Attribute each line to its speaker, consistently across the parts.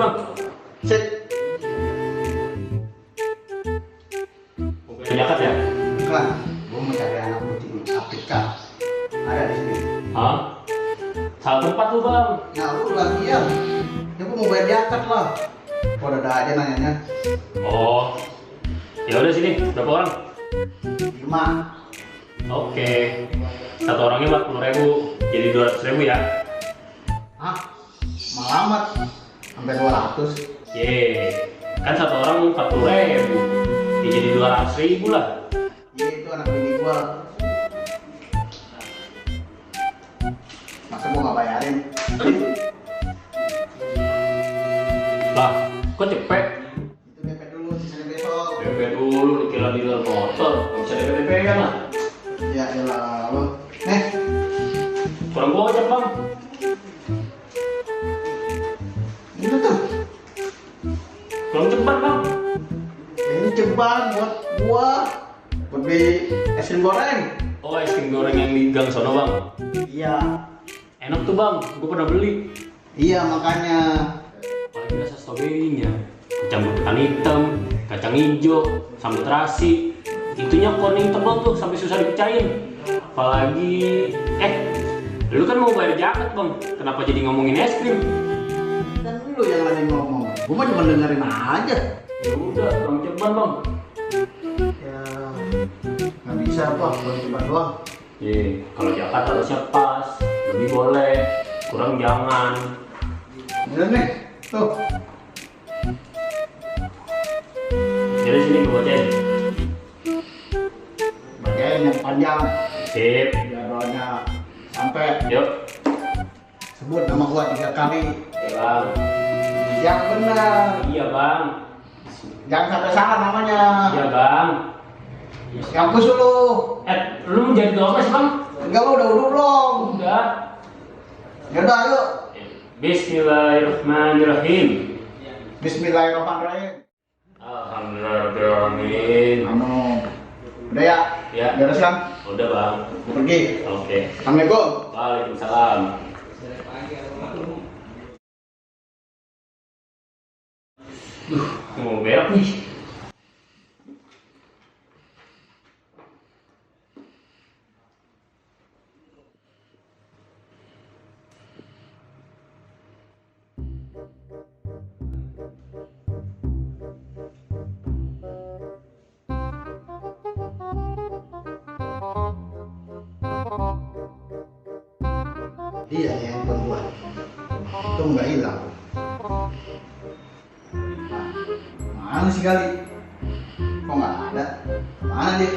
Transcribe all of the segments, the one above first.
Speaker 1: bang.
Speaker 2: Sip.
Speaker 1: Bukan jaket ya?
Speaker 2: Bukan. Gue mau cari anak kucing Afrika. Ada di sini.
Speaker 1: Hah? Salah tempat lu bang.
Speaker 2: Nah lu lagian. Ya gue mau bayar jaket lah. Kok ada aja nanyanya.
Speaker 1: Oh, ya udah sini. Berapa orang?
Speaker 2: 5.
Speaker 1: Oke. Satu orangnya 40.000, jadi 200.000 ya.
Speaker 2: Hah? Malamat. Sampai 200.
Speaker 1: Kan satu orang 40.000, ya jadi 200.000 lah.
Speaker 2: Iya itu anak bini gua. Masa gua nggak bayarin?
Speaker 1: Lah, kok cepet?
Speaker 2: Itu DP dulu, sisanya besok.
Speaker 1: DP dulu, dikira di dalam motor, nggak bisa DP kan lah.
Speaker 2: Ya elah lu.
Speaker 1: Kurang gocap bang.
Speaker 2: Ini tuh.
Speaker 1: Kurang cepat bang.
Speaker 2: Ini ceban buat gua. Buat beli es krim goreng.
Speaker 1: Oh, es krim goreng yang di gang sono bang.
Speaker 2: Iya.
Speaker 1: Enak tuh bang, gua pernah beli.
Speaker 2: Iya makanya.
Speaker 1: Apalagi rasa stroberinya, campur ketan hitam, kacang hijau, sambal terasi. Itunya kuning tebal tuh sampai susah dipecahin. Apalagi, lu kan mau bayar jaket bang, kenapa jadi ngomongin es krim?
Speaker 2: Kan lu yang lagi ngomong. Gua mah cuma dengerin aja.
Speaker 1: Ya udah, kurang cepat bang.
Speaker 2: Ya nggak bisa apa, baru coba doang.
Speaker 1: Kalau jaket harusnya pas, lebih boleh, kurang jangan.
Speaker 2: Udah nih, tuh.
Speaker 1: Jadi sini gue bacain.
Speaker 2: Bacain yang panjang.
Speaker 1: Sip,
Speaker 2: Biar doanya sampai.
Speaker 1: yuk.
Speaker 2: Sebut nama gua 3 kali.
Speaker 1: Ya bang.
Speaker 2: Yang benar.
Speaker 1: Iya bang.
Speaker 2: Jangan sampai salah namanya.
Speaker 1: Iya bang.
Speaker 2: Kampus dulu.
Speaker 1: Lu mau jadi doa sih bang?
Speaker 2: Enggak lu udah belum.
Speaker 1: Udah.
Speaker 2: Ya udah ayo.
Speaker 1: Bismillahirrahmanirrahim.
Speaker 2: Bismillahirrahmanirrahim.
Speaker 1: Alhamdulillahirrahmanirrahim.
Speaker 2: Udah ya?
Speaker 1: Ya.
Speaker 2: Beres kan?
Speaker 1: Udah bang.
Speaker 2: Gua pergi.
Speaker 1: Oke.
Speaker 2: Assalamualaikum.
Speaker 1: Waalaikumsalam. Mau berak nih.
Speaker 2: Iya ya handphone gua. Itu nggak hilang. Mana sih kali? Kok nggak ada? Mana dia?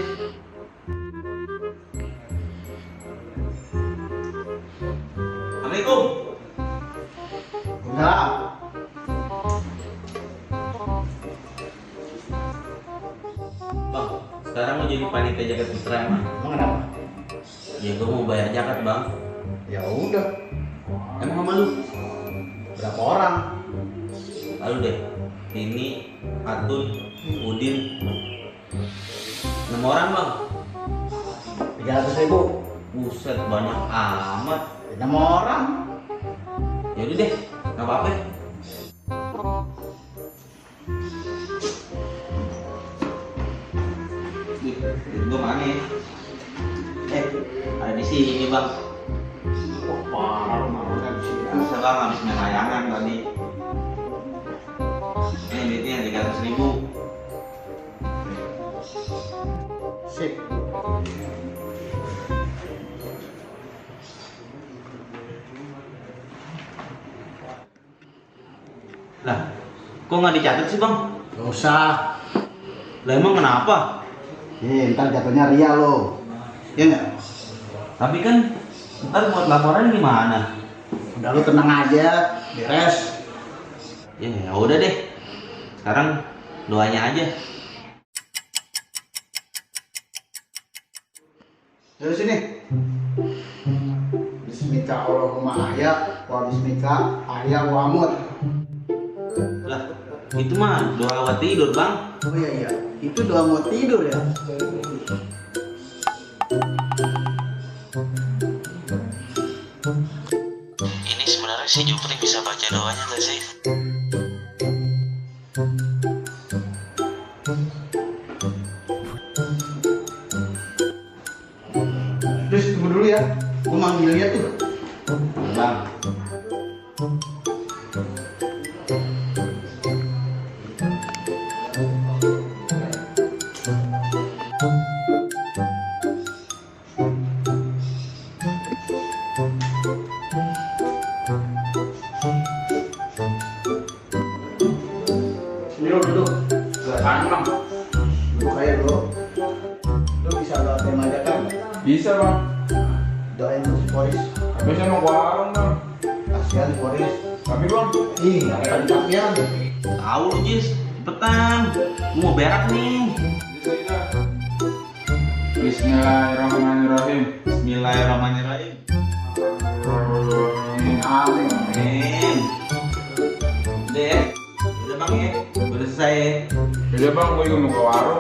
Speaker 3: Assalamualaikum.
Speaker 2: Enggak.
Speaker 3: Bang, sekarang mau jadi panitia jaket putra emang?
Speaker 2: Emang kenapa?
Speaker 3: Ya gue mau bayar jaket bang.
Speaker 2: Ya udah.
Speaker 3: Emang sama lu?
Speaker 2: Berapa orang?
Speaker 3: Lalu deh, ini Atun, Udin, 6 orang bang.
Speaker 2: 300.000.
Speaker 3: Buset, banyak amat.
Speaker 2: 6 orang.
Speaker 3: Yaudah deh, nggak apa-apa. Duit gue mana ya? Ada di sini bang.
Speaker 2: Oh, parah mana sih?
Speaker 3: Bisa bang, habis main layangan tadi. Ini duitnya 300.000.
Speaker 2: Sip.
Speaker 3: Lah, kok nggak dicatat sih bang?
Speaker 2: Gak usah.
Speaker 3: Lah emang kenapa?
Speaker 2: Ntar jatuhnya ria lo. Ya nggak?
Speaker 3: Tapi kan ntar buat laporan gimana?
Speaker 2: Udah lu tenang aja, beres.
Speaker 3: Ya udah deh. Sekarang doanya aja.
Speaker 2: Dari sini. Bismika Allahumma ahya wa bismika ahya wa amut.
Speaker 3: Lah, itu mah doa awal tidur, Bang.
Speaker 2: Oh iya, itu doa mau tidur ya.
Speaker 3: Ini sebenarnya si Jupri bisa baca doanya nggak sih?
Speaker 2: Terus tunggu dulu ya, gue manggilnya tuh.
Speaker 3: Bang.
Speaker 1: Sini dulu. Apaan bang?
Speaker 2: Lu kayak lu bisa bawa tema aja kan?
Speaker 4: Bisa bang,
Speaker 2: Doain lu si Boris.
Speaker 4: tapi saya mau ke warung bang.
Speaker 2: Kasihan si Boris.
Speaker 4: Tapi bang,
Speaker 2: Ih, nggak akan capian.
Speaker 3: Tahu lu Jis, cepetan. Gua mau berak nih.
Speaker 4: bisa. Bismillahirrahmanirrahim.
Speaker 3: Bismillahirrahmanirrahim.
Speaker 4: Amin.
Speaker 3: Amin. Udah ya? Udah bang ya? Udah selesai ya?
Speaker 4: Udah bang, gue juga mau ke warung.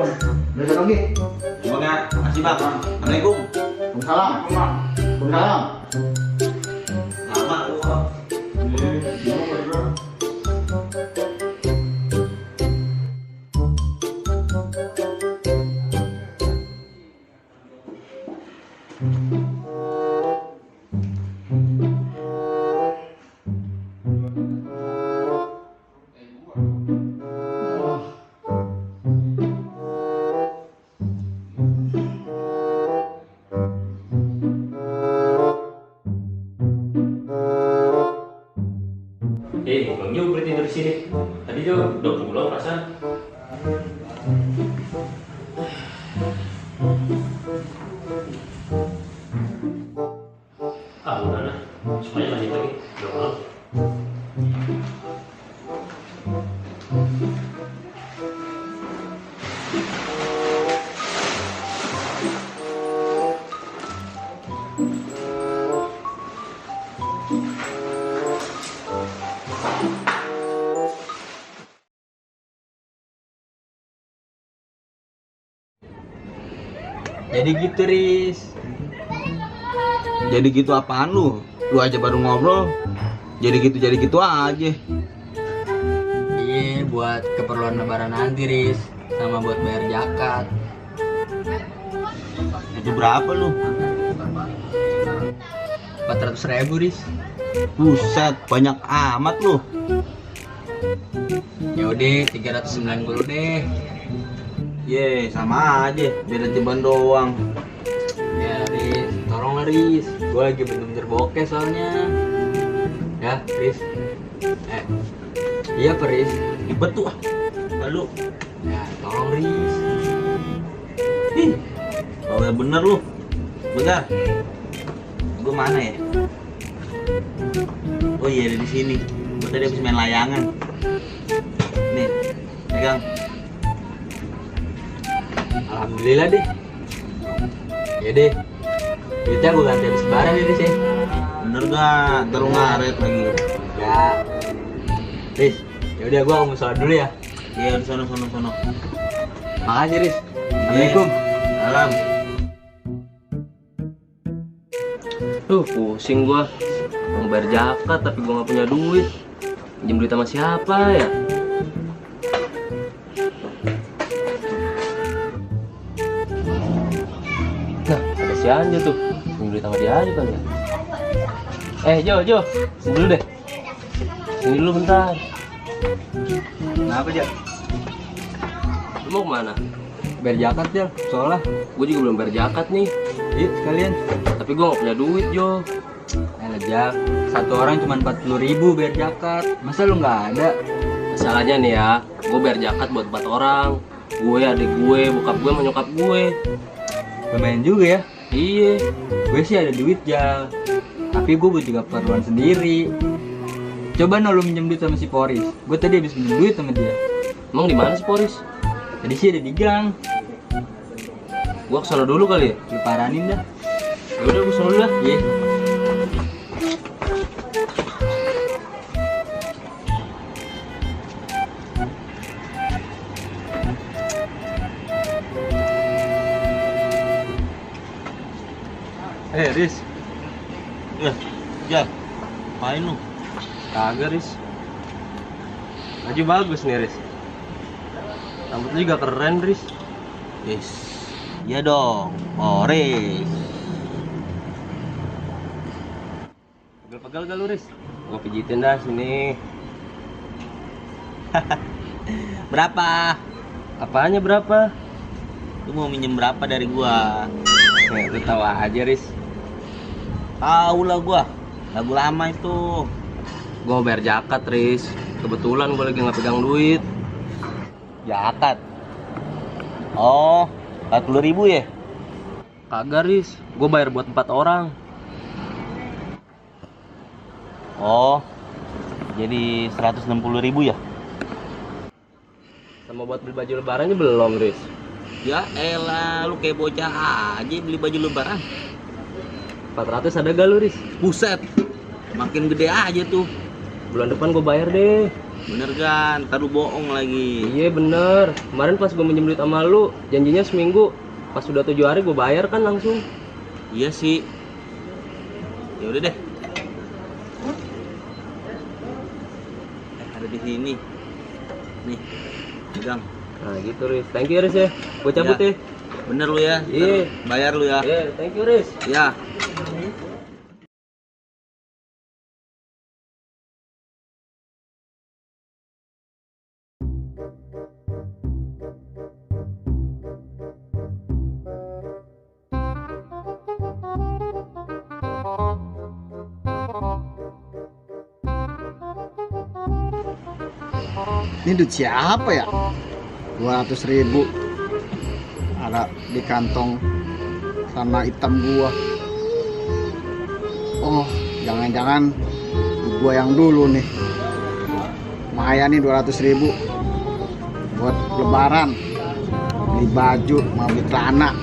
Speaker 2: Udah sana Gi.
Speaker 3: Bang ya? Makasih bang. Assalamualaikum.
Speaker 2: Waalaikumsalam. Waalaikumsalam.
Speaker 3: Lama lu bang.
Speaker 4: Bingung juga.
Speaker 1: Bang Jo berarti tidur di sini. Tadi Jo udah pulang perasaan. Ah, udah nah. Semuanya lanjut lagi. Udah malam.
Speaker 3: Jadi gitu Riz. Jadi gitu apaan lu? Lu aja baru ngobrol. Jadi gitu aja.
Speaker 5: Iya, buat keperluan lebaran nanti, Riz. Sama buat bayar zakat.
Speaker 3: Itu berapa lu?
Speaker 5: 400.000, Riz.
Speaker 3: Buset, banyak amat lu.
Speaker 5: Ya udah, 390 deh.
Speaker 3: Ye, sama aja, beda ceban doang.
Speaker 5: Ya, Riz. Tolong lah, Riz. Gue lagi bener-bener bokeh soalnya. Ya, Riz. Iya, Pak, Riz.
Speaker 3: Ribet tuh ah. Lalu,
Speaker 5: Ya, tolong, Riz.
Speaker 3: ih, kalau nggak bener lu. Bentar. Gue mana ya? Oh iya, ada di sini. Gue tadi habis main layangan. Nih, pegang.
Speaker 5: Alhamdulillah deh. Ya deh. Duitnya gue ganti habis lebaran ini sih.
Speaker 3: Bener gak? Ntar lu ngaret lagi.
Speaker 5: Ya. Riz, ya udah gua mau sholat dulu ya.
Speaker 3: Iya, di sono.
Speaker 5: Makasih, Riz. Assalamualaikum.
Speaker 3: Salam.
Speaker 1: Pusing gua. Mau bayar zakat tapi gua nggak punya duit. Pinjam duit sama siapa ya? Nah, ada si Anja tuh. Pinjam duit sama dia aja kali ya. Jo, sini dulu deh. Sini dulu bentar.
Speaker 5: Kenapa, Jak?
Speaker 1: Lu mau kemana?
Speaker 5: Bayar zakat, Jak. Soalnya.
Speaker 1: Gue juga belum bayar zakat nih.
Speaker 5: Yuk, sekalian.
Speaker 1: Tapi gue nggak punya duit, Jo.
Speaker 5: Jak. Satu orang cuma 40.000 bayar zakat. Masa lu nggak ada?
Speaker 1: Masalahnya nih ya, gue bayar zakat buat 4 orang. Gue, adik gue, bokap gue, sama nyokap gue.
Speaker 5: Lumayan juga ya.
Speaker 1: Iya.
Speaker 5: Gue sih ada duit, Jak. Tapi gue buat juga keperluan sendiri. Coba no lu minjem duit sama si Poris. Gue tadi habis minjem duit sama dia.
Speaker 1: Emang di mana sih Poris?
Speaker 5: Tadi sih ada di gang.
Speaker 1: Gue kesana dulu kali ya.
Speaker 5: Lu paranin dah.
Speaker 1: Ya udah, gue kesana dulu dah.
Speaker 5: Iya.
Speaker 1: Riz.
Speaker 3: Ya, apain lu?
Speaker 1: Kagak, Riz. Baju bagus nih, Riz. Rambut lu juga keren, Riz.
Speaker 3: Yes. Iya dong. Riz.
Speaker 1: Pegel-pegel gak lu, Riz? Gua pijitin dah sini.
Speaker 3: Berapa?
Speaker 1: Apanya berapa?
Speaker 3: Lu mau minjem berapa dari gua?
Speaker 1: Lu tahu aja, Riz.
Speaker 3: Tahu lah gua. Lagu lama itu.
Speaker 1: Gua bayar zakat, Riz. Kebetulan gua lagi nggak pegang duit.
Speaker 3: Zakat. Oh, 40.000 ya?
Speaker 1: Kagak, Riz. Gua bayar buat 4 orang.
Speaker 3: Oh. Jadi 160.000 ya?
Speaker 1: Sama buat beli baju lebarannya belum, Riz.
Speaker 3: Ya elah, lu kayak bocah aja beli baju lebaran.
Speaker 1: 400 ada gak lu, Riz?
Speaker 3: Buset. Makin gede aja tuh.
Speaker 1: Bulan depan gua bayar deh.
Speaker 3: Bener kan? Ntar lu bohong lagi.
Speaker 1: Iya bener. Kemarin pas gua minjem duit sama lu, janjinya seminggu. Pas sudah 7 hari gua bayar kan langsung.
Speaker 3: Iya sih. Ya udah deh. Ada di sini. Nih. Pegang.
Speaker 1: Nah gitu, Riz. Thank you, Riz ya. Gua cabut
Speaker 3: Ya.
Speaker 1: ya.
Speaker 3: Bener lu ya.
Speaker 1: Iya.
Speaker 3: Ntar bayar lu ya.
Speaker 1: Iya, thank you, Riz.
Speaker 3: Ya.
Speaker 2: Ini duit siapa ya? 200.000 ada di kantong sana hitam gua. Oh, jangan-jangan gua yang dulu nih. Lumayan nih 200.000 buat lebaran, beli baju, mau beli celana.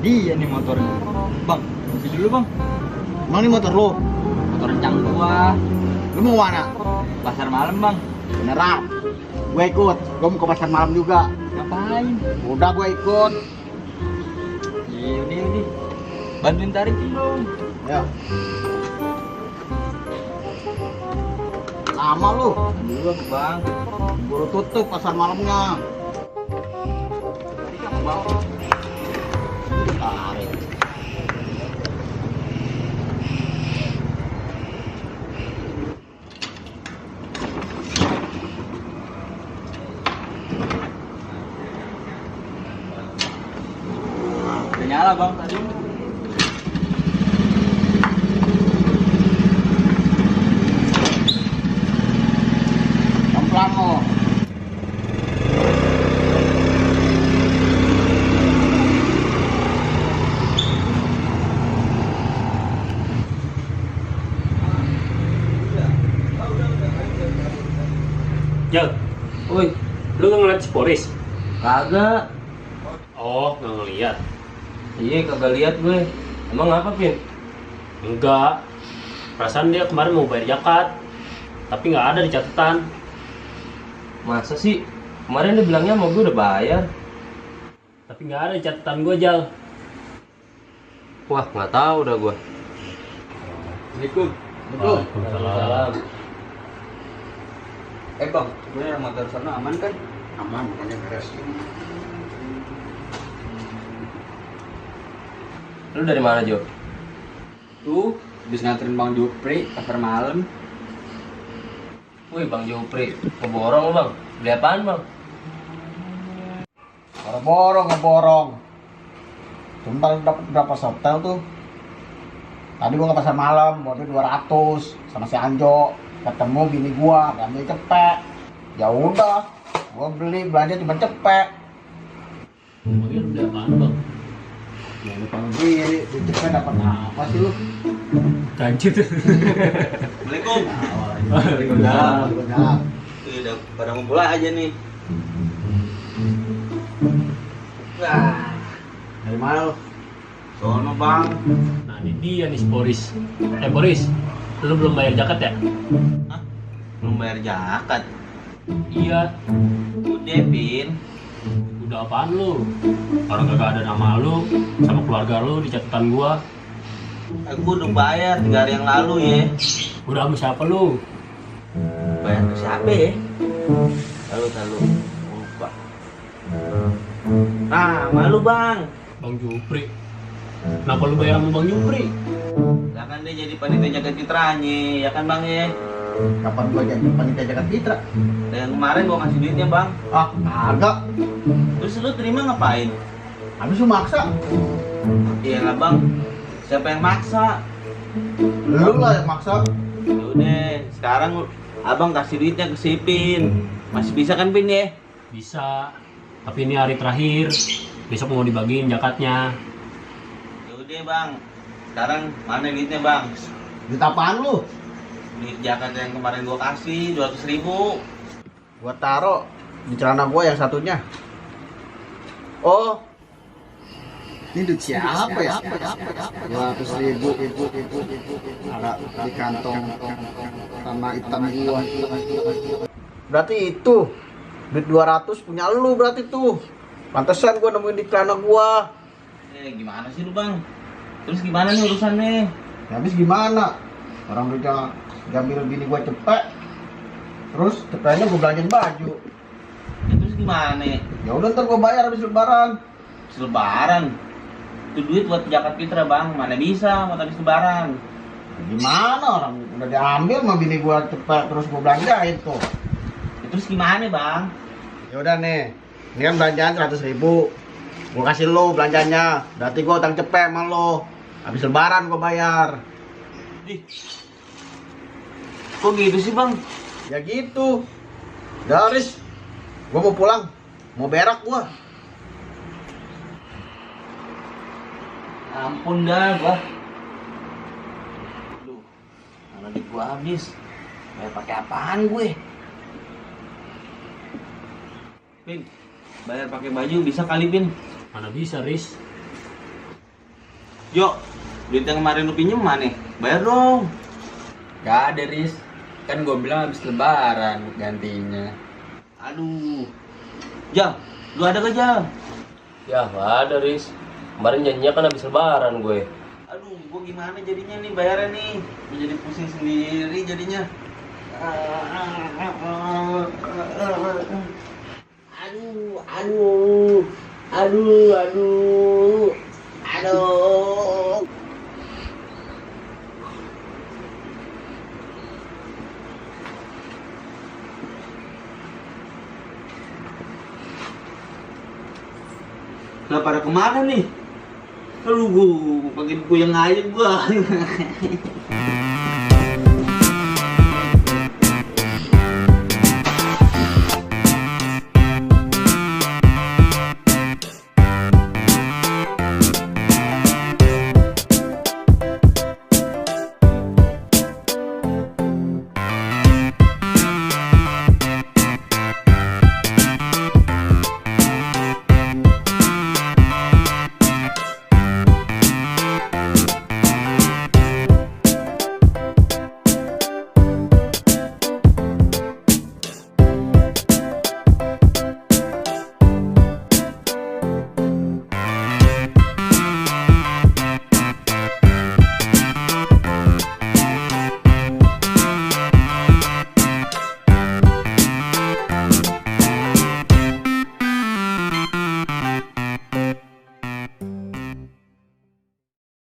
Speaker 5: Dia nih motornya. Bang, kopi dulu bang.
Speaker 2: Emang ini motor lo?
Speaker 5: Motor rencang gua.
Speaker 2: Lu mau mana?
Speaker 5: Pasar malam bang.
Speaker 2: Beneran? Gue ikut, gue mau ke pasar malam juga.
Speaker 5: Ngapain?
Speaker 2: Udah gue ikut.
Speaker 5: Iya udah. Bantuin tarikin dong.
Speaker 2: Ya. Lama lu.
Speaker 5: Dulu bang.
Speaker 2: Baru tutup pasar malamnya. Tarik.
Speaker 5: Udah nyala bang tadi.
Speaker 2: Pelan lo.
Speaker 1: Jal, woi, lu nggak ngeliat si Poris?
Speaker 5: Kagak.
Speaker 1: Oh, nggak ngeliat.
Speaker 5: Iya kagak lihat gue.
Speaker 1: Emang apa, Pin? Enggak. Perasaan dia kemarin mau bayar zakat, tapi nggak ada di catatan. Masa sih? Kemarin dia bilangnya mau gue udah bayar. Tapi nggak ada di catatan gue, Jal. Wah, nggak tahu dah gue.
Speaker 5: Assalamualaikum.
Speaker 1: Waalaikumsalam.
Speaker 5: Bang, gue yang motor sana aman kan?
Speaker 2: Aman, pokoknya beres.
Speaker 1: Lu dari mana, Jo?
Speaker 5: Tuh, habis nganterin Bang Jupri pasar malam.
Speaker 1: Wih, Bang Jupri, keborong lu, Bang. Beli apaan, Bang?
Speaker 2: Ngeborong. Sumpah lu dapet berapa setel tuh? Tadi gua ke pasar malam, bawa duit 200 sama si Anjo. Ketemu bini gua, ambil cepet. Ya udah, gua beli belanja cuma cepet.
Speaker 1: Iya, lu beli apaan, Bang?
Speaker 2: Ya lupa diri, duit cepet dapat apa sih lu?
Speaker 1: Kancut.
Speaker 3: Assalamualaikum.
Speaker 2: Waalaikumsalam.
Speaker 3: Ih, udah pada ngumpul aja nih. Wah,
Speaker 2: Dari mana lu?
Speaker 3: sono bang.
Speaker 1: Nah, ini dia nih si Boris. Boris, lu belum bayar zakat ya?
Speaker 3: Hah? Belum bayar zakat.
Speaker 1: Iya,
Speaker 3: Udah, Pin.
Speaker 1: udah apaan lu? Orang kagak ada nama lu sama keluarga lu di catatan gua.
Speaker 3: Aku udah bayar 3 hari yang lalu ya.
Speaker 1: Udah sama siapa lu?
Speaker 3: Bayar ke siapa ya? Lalu lupa. Ah, malu bang.
Speaker 1: Bang Jupri. Kenapa lu bayar sama Bang Jupri?
Speaker 3: Lah kan dia jadi panitia jaga citranya, ya kan bang ya?
Speaker 2: Kapan gua jadi panitia jaga citra?
Speaker 3: Dan yang kemarin gua kasih duitnya bang.
Speaker 2: Ah, agak.
Speaker 3: Terus lu terima ngapain?
Speaker 2: Habis lu maksa.
Speaker 3: Iya lah bang. Siapa yang maksa?
Speaker 2: Lu lah yang maksa.
Speaker 3: Udah, sekarang abang kasih duitnya ke si Pin. Masih bisa kan Pin ya?
Speaker 1: Bisa. Tapi ini hari terakhir. Besok mau dibagiin zakatnya.
Speaker 3: Ya udah bang. Sekarang mana duitnya bang?
Speaker 2: Duit apaan lu?
Speaker 3: Duit zakat yang kemarin gua kasih 200.000.
Speaker 2: Gua taruh di celana gua yang satunya. Oh, ini duit siapa ya? 200.000 ada di kantong tanah hitam gua. Berarti itu duit 200 punya lu berarti tuh. Pantesan gua nemuin di celana gua.
Speaker 3: Gimana sih lu bang? Terus gimana nih urusannya?
Speaker 2: Ya, habis gimana? Orang udah diambil bini gua cepet. Terus cepetnya gua belanjain baju.
Speaker 3: Ya, terus gimana?
Speaker 2: Ya udah ntar gua bayar habis lebaran.
Speaker 3: Lebaran? Itu duit buat zakat fitrah bang, mana bisa buat habis lebaran?
Speaker 2: Gimana orang udah diambil sama bini gua cepet terus gua belanjain tuh.
Speaker 3: Ya, terus gimana bang?
Speaker 2: Ya udah nih, ini kan belanjaan 100.000. Gua kasih lo belanjanya. Berarti gua utang cepet sama lo. Habis lebaran gua bayar.
Speaker 3: Dih. Kok gitu sih bang?
Speaker 2: Ya gitu. Garis. Gua mau pulang. Mau berak gua.
Speaker 3: Ampun dah gua. Aduh, mana duit gua habis. Bayar pakai apaan gue? Pin, bayar pakai baju bisa kali Pin?
Speaker 1: Mana bisa, Riz?
Speaker 3: Yuk, duit yang kemarin lu pinjem mana? Bayar dong.
Speaker 5: Gak ada, Riz. Kan gue bilang habis lebaran gantinya.
Speaker 3: Aduh. Jal, lu ada gak Jal?
Speaker 1: Ya, nggak ada, Riz. Kemarin janjinya kan habis lebaran gue.
Speaker 3: Aduh, gua gimana jadinya nih bayarnya nih? Gua jadi pusing sendiri jadinya. Aduh. Lah pada kemana nih? Aduh, gua pakai goyang aja gua.